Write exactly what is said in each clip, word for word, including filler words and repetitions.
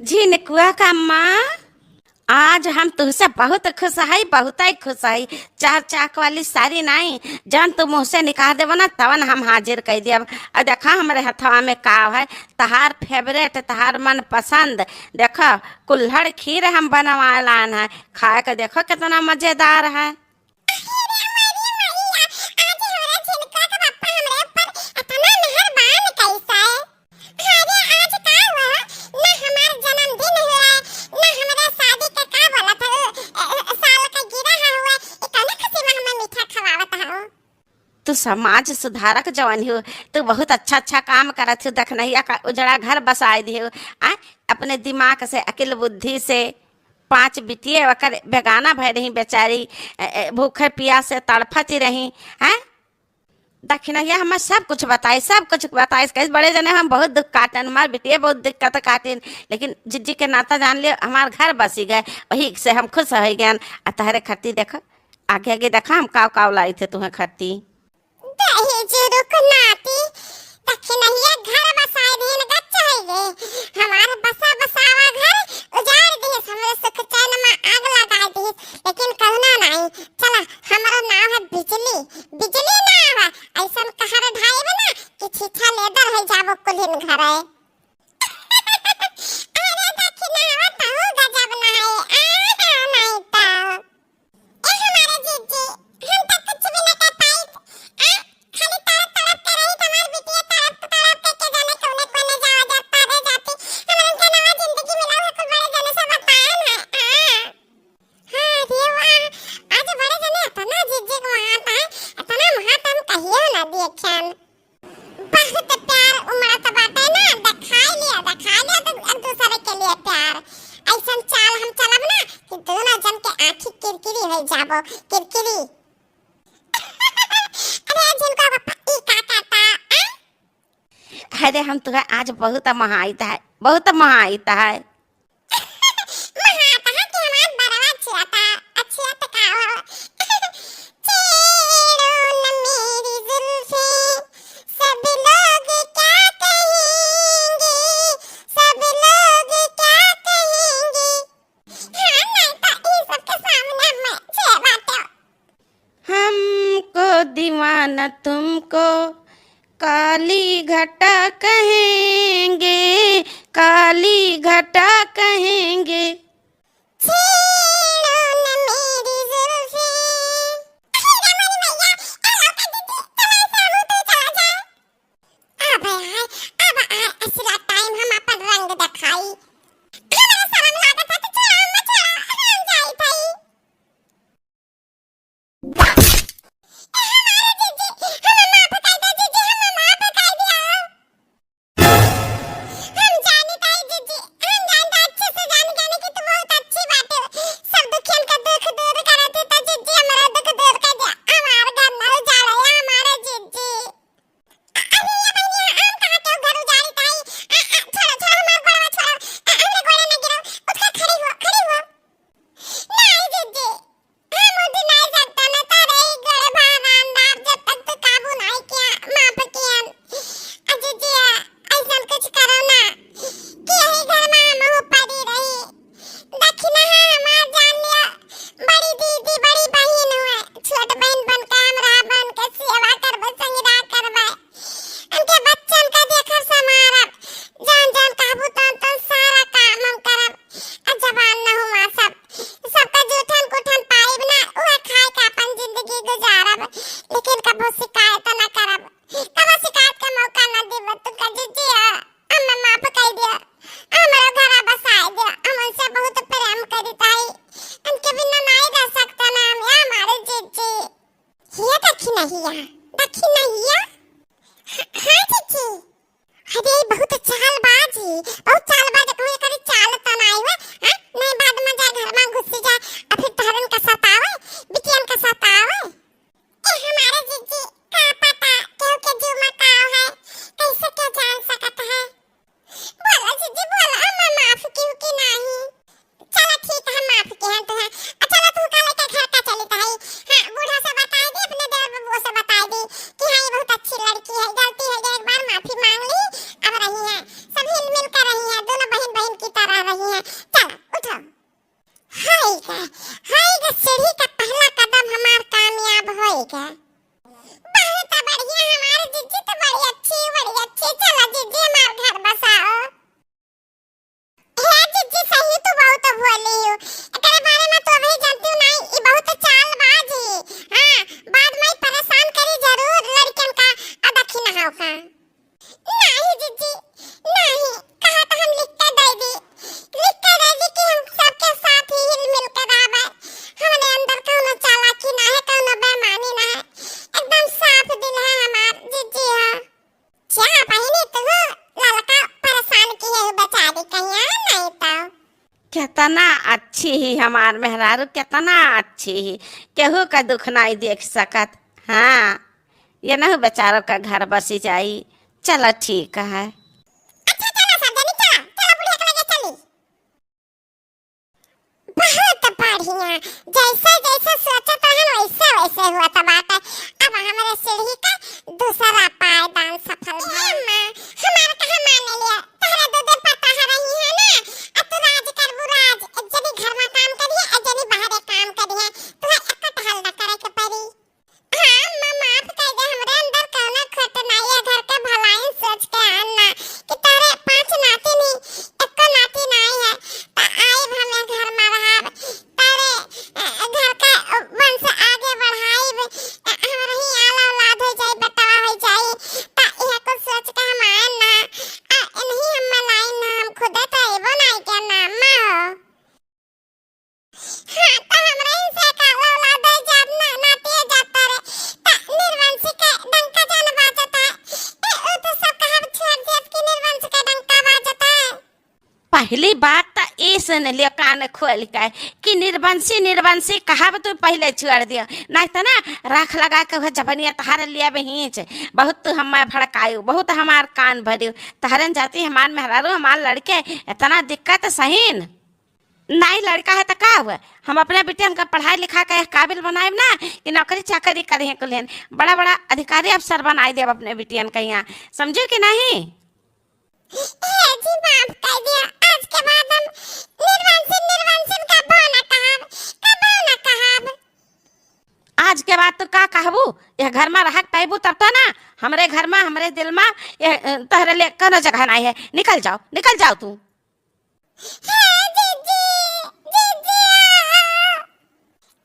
झिनकुआ का माँ, आज हम तुहसे बहुत खुश हई, बहुत ही खुश हई। चार चाक वाली साड़ी नाई, जवन तू मुँह से निकाल देबो ना, तवन हम हाजिर कई देब। और देखा हमरे हथवा में का है, तहार favourite, तहार मनपसंद। देखो, कुल्हड़ खीर हम बनवा लान है, खाए के देखो कितना मजेदार है। अरे रे माई, आज हमरा झिनका के पप्पा हमरे ऊपर इतना मेहरबान कैसे? अरे आज का हुआ? ना हमार जन्मदिन हुआ, ना हमरा शादी के का बोलत हऊ, अ, अ, साल का गिरा हुआ, ई कौने खुशी में हमें मीठा खवावत हऊ? तू समाज सुधारक जवन हो, तू बहुत अच्छा अच्छा काम करत हो, दखनहिया का उजड़ा घर बसाए दियो, आ, अपने दिमाग से, अकिल बुद्धि से। पाँच बिटिये ओकर बेगाना भय रही बेचारी, ए, ए, भूखे पियास से तड़फत ही रही, हैं? दखिनहिया हमें सब कुछ बताई, सब कुछ बताई। कहे, बड़े जने हम बहुत दुख काटन, हमार बिटिये बहुत दिक्कत काटिन, लेकिन जिज्जी के नाता जान लियो, हमार घर बसी गए, वही से हम खुश हो गए। आ तहरे खरती देखो, आगे आगे देखा हम काव काव लाई थे तुम्हें खरती। दहेज रुक नाती, दखिनहिया घर बसाए दिहिन गच्च होई गे। हमार बसा बसावा घर उजाड़ दिहिस, हमरे सुख चैन में आग लगाए दिहिस, लेकिन कहना नाई। चला, हमरो नाव है बिजली, बिजली नाव है। ऐसन कहर ढाई में ना कि छीछा लेदर हो जाबो कुल्हिन घरे। अरे दखिनहिया तहू गजब ना है, आहा नाई तो। ए हमारे जीजी, हम तो कुछ भी न कर पाई। आ, खाली तड़प तड़प के रही, हमार बिटिया तड़प तड़प के, के जाने कौने कोने जावा जात, पावे जाती। हमरन के नवा जिंदगी मिला है, कुल बड़े जने से बताए ना। आ। हाँ, रे वाह, आज बड़े जने इतना जीजी को वहाँ पाए, इतना वहाँ तो हम कहियो ना देखेन। बहुत प्यार उमड़त बाटे ना, देखाई लिया, देखाई लिया तो एक दूसरे के लिए प्यार। ऐसन चाल हम चलब ना कि दोनों जन के आँखी किरकिरी हो जाबो, किरकिरी। अरे झिनका पप्पा, ई का कहता, आ? अरे हम तुहे आज बहुत महाइत है, बहुत महाइत है। महात है कि हमार बरवा छियाता, अच्छियत का हो। छेड़ो न मेरी जुल्फे, सब लोग क्या कहेंगे, सब लोग क्या कहेंगे। हाँ, नहीं तो ई सबके सामने मैं छेड़ाता। हमको दीवाना तुमको काली घटा कहेंगे, काली घटा कहेंगे। छेड़ो न मेरी जुल्फे। अरे रे मोरी मैया, ए लौका दीदी, तुम्हारे सामने तो चला जाए। अब आए, अब आए, असला टाइम हम अपन रंग दिखाई। हमरा शरम लागत है तो छोड़ा, मत छोड़ा, हम जाई भाई। ए हमारे जीजी, हमें माफ कर दो जीजी, हमें माफ कर दिया। केतना अच्छी ही हमार मेहरारू, केतना अच्छी ही, केहू का दुख नाई देख सकत। हाँ, ये नहीं बेचारों का घर बसी जाई। चलो ठीक है। अच्छा, चलो सब जनी, चलो, चलो बुढ़िया के लगे चली। बहुत बढ़िया, जैसे जैसे सोचत रहन वैसे वैसे हुआ त बाटे। अब हमरे सीढ़ी का दूसरा पायदान सफल भइल। ए अम्मा, हमार कहाँ माने लिया? तहरा दो दिन पता है रही है ना, अब तू राज करबू राज, एक जनी घर में काम करिए, एक जनी बाहरे काम करिए, तुहे एक टहल न करे के पड़ी। हाँ अम्मा, माफ कर दे, हमरे अंदर कौनो खोट नाई है, घर के भलाई सोच के आन ना, कि तोरे पांच नाती नहीं, एको नाती नाई है, त आइब हमें घर में रहब, तोरे, अ, घर का, अ, वंश आगे बढ़ाइब, अ, हमरे ही आला औलाद हो जाई, बेटवा हो जाई, त इहे कुछ सोच के हम आए ना, आ इनही हम लाई ना, हम खुदे त अइबो नाई के ना, अम्मा हो। हाँ, त हमरे ही से काला औलाद है, जाब ना, नाती है, जाब तारे। त निर्वंशी के डंका जान बाजत है। ए, उ तो सब कहब छोड़ दियत कि निर्वंश के डंका बाजत है। पहली बात त ई सुन लियो कान खोल के कि निर्वंशी, निर्वंशी कहब तू पहले छोड़ दियो। नहीं त ना राख लगा के वह जबनिया तहार लिया बहीच। बहुत तू हमें भड़कायु, बहुत हमार कान भरियो। तहरन जाती हमार मेहरारू, हमार लड़के इतना दिक्कत सहीन। नाई लड़का है त का हुआ? हम अपने बिटियन का पढ़ाई लिखा के काबिल बनाएब ना कि नौकरी चाकरी करिहें कुलिहन। बड़ा बड़ा अधिकारी अफसर बनाई देब अपने बिटियन का यहाँ। समझो कि नहीं? हे जी, माफ कर दिया। आज के बाद हम निर्वांसिन, निर्वांसिन कबो ना कहब, कबो ना कहब। आज के बाद तू का कहबू? यह घर में रहक पाइबू तब तो ना। हमरे घर में, हमरे दिल में यह, अ, तोहरे लिए कोनो जगह नहीं है। निकल जाओ, निकल जाओ तू। हे जीजी, जीजी,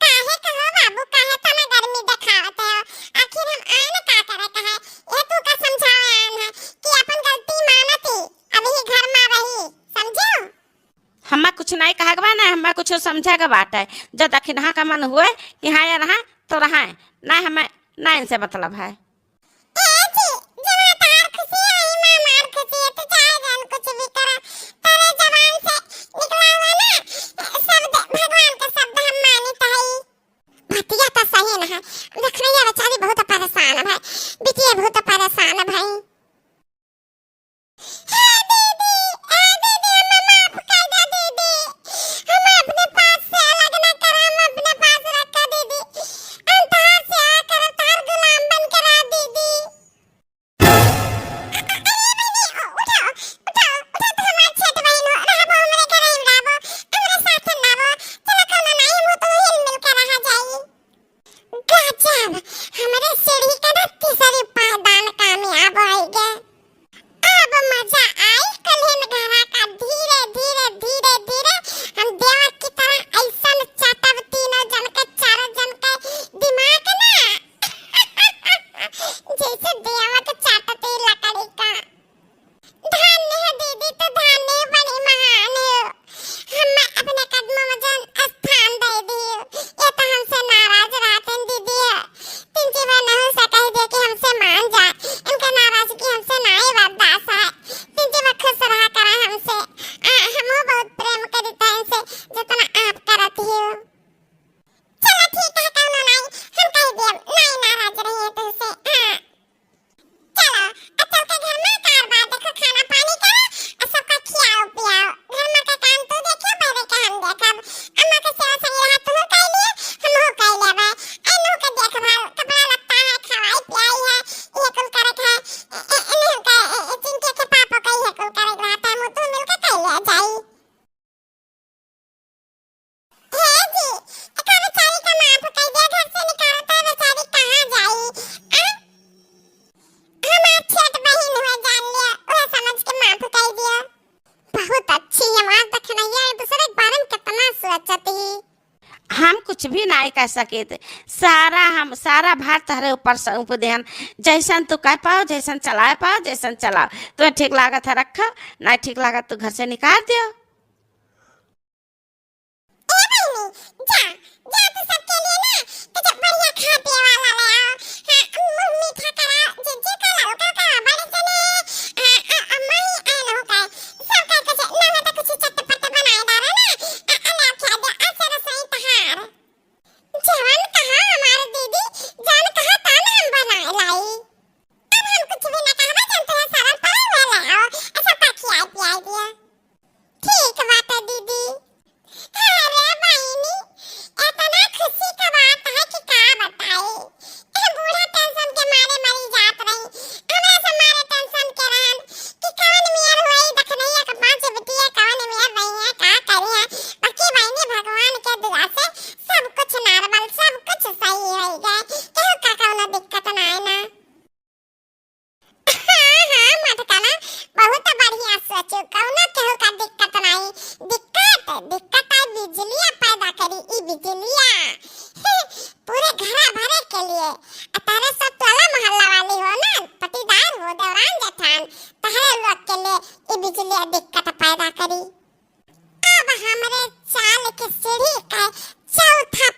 काहे कहो बाबू, काहे तना गर्मी देखावत हो? आखिर हम आए न का करे कहे? ये तू का समझावे आन है कि अपन गलती मानती, अभी ही घर में रही, समझो? हम्मा कुछ नहीं कहे के बा, ना हम्मा कुछ समझे के बात है। जो दखिनहा का मन हुए कि हाँ या रहा, तो रहा है, ना हमें, ना इनसे मतलब है। ए जी, जहाँ तार खुशी है, ही माँ मार खुशी है, तो चाहे जौन कुछ भी करा, तेरे जबान से निकला हुआ ना शब्द, भगवान का शब्द हम मानित है। बतिया तो सही न है, लखनैया बेचारी बहुत परेशान है, बिटिया बहुत परेशान है भाई। हे दीदी, ए दीदी, हमें माफ कर दे दीदी, हम अपने पास से अलग ना करा, हम अपने पास रखा दीदी, हम तोहार सेवा करब, तोहार गुलाम बन के रह दीदी। अ-, अ-, अरे बहिनी, उ-, उठो, उठो, उठो, तो हमार छोट बहिन हो, रहबो हमरे घरे ही रहबो, हमरे साथे रहबो, चलो कौनो नाई, हम तो हिल मिल के रहा जाई। गजब, हमरे सीढ़ी के ना तीसरी पायदान कामयाब होइ गे। अब मजा आई, कल्हिन घरा का धीरे, धीरे, धीरे, धीरे हम देवर की तरह ऐसन चाटब तीनों जन के, चारों जन के दिमाग ना। जैसे देवर के चाटते लकड़ी का। धन्य है दीदी, तो धन्य है, बड़ी महान है। हम अपने कदमों में जौन स्थान दे दी, ये तो हमसे नाराज रहते हैं दीदी। तिनची बहन नहीं से कह दे कि हमसे मान जा, इनके नाराजगी हमसे नहीं बर्दाश्त है। तिनची बहन खुश रहा करा हमसे, आ, हम बहुत प्रेम करीता इनसे, जितना आप करती हो। चलो ठीक है, कौनो नाई, हम कह दिए, नाई नाराज रही है तुमसे, हाँ। चलो, अब चल के घर में कार बार देखो, खाना पानी करो, और सबका खियाओ पियाओ। घर में का काम तू देखियो, बहरे के हम देखब। अम्मा के सेवा संग रहा, तू कह लिए, हम हो कह लेबे। ए, नू के देखभाल, कपड़ा लत्ता है, खवाई पियाई है, ये कुल करे के है। ए, ए, ए, नू के, ए, ए, चिंकी के पापा का ये कुल करे के रहता है, हम तू मिल के कह लिया जाई। हे जी, एका बेचारी का माफ कर दिया, घर से निकालता है, बेचारी कहाँ जाई? आ? हमार छोट बहिन हुए जान लिया, वह समझ के माफ कर दिया। बहुत अच्छी है, हमार दखनैया एक दूसरे के बारे में कितना सोचती। हम कुछ भी नहीं कह सके थे, सारा हम, सारा भार तहरे ऊपर सौंप देहन। जैसन तू कह पाओ, जैसन चलाए पाओ, जैसन चलाओ। तुम्हें ठीक लागत है रखो, नहीं ठीक लागत तो घर से निकाल दियो। ए बहिनी, जा, जा तू सबके लिए ना, तो जब बढ़िया खाए पिए वाला ले आओ। हाँ, मुंह मीठा करा, जिज्जी का ललका का बड़े चने, आ, आ, आ, माई आए लो का, सब का कुछ, ना, ना तो कुछ चटपट बनाए डालो ना, दिक्कत पैदा करी। अब हमरे चाल के सीढ़ी के चौथा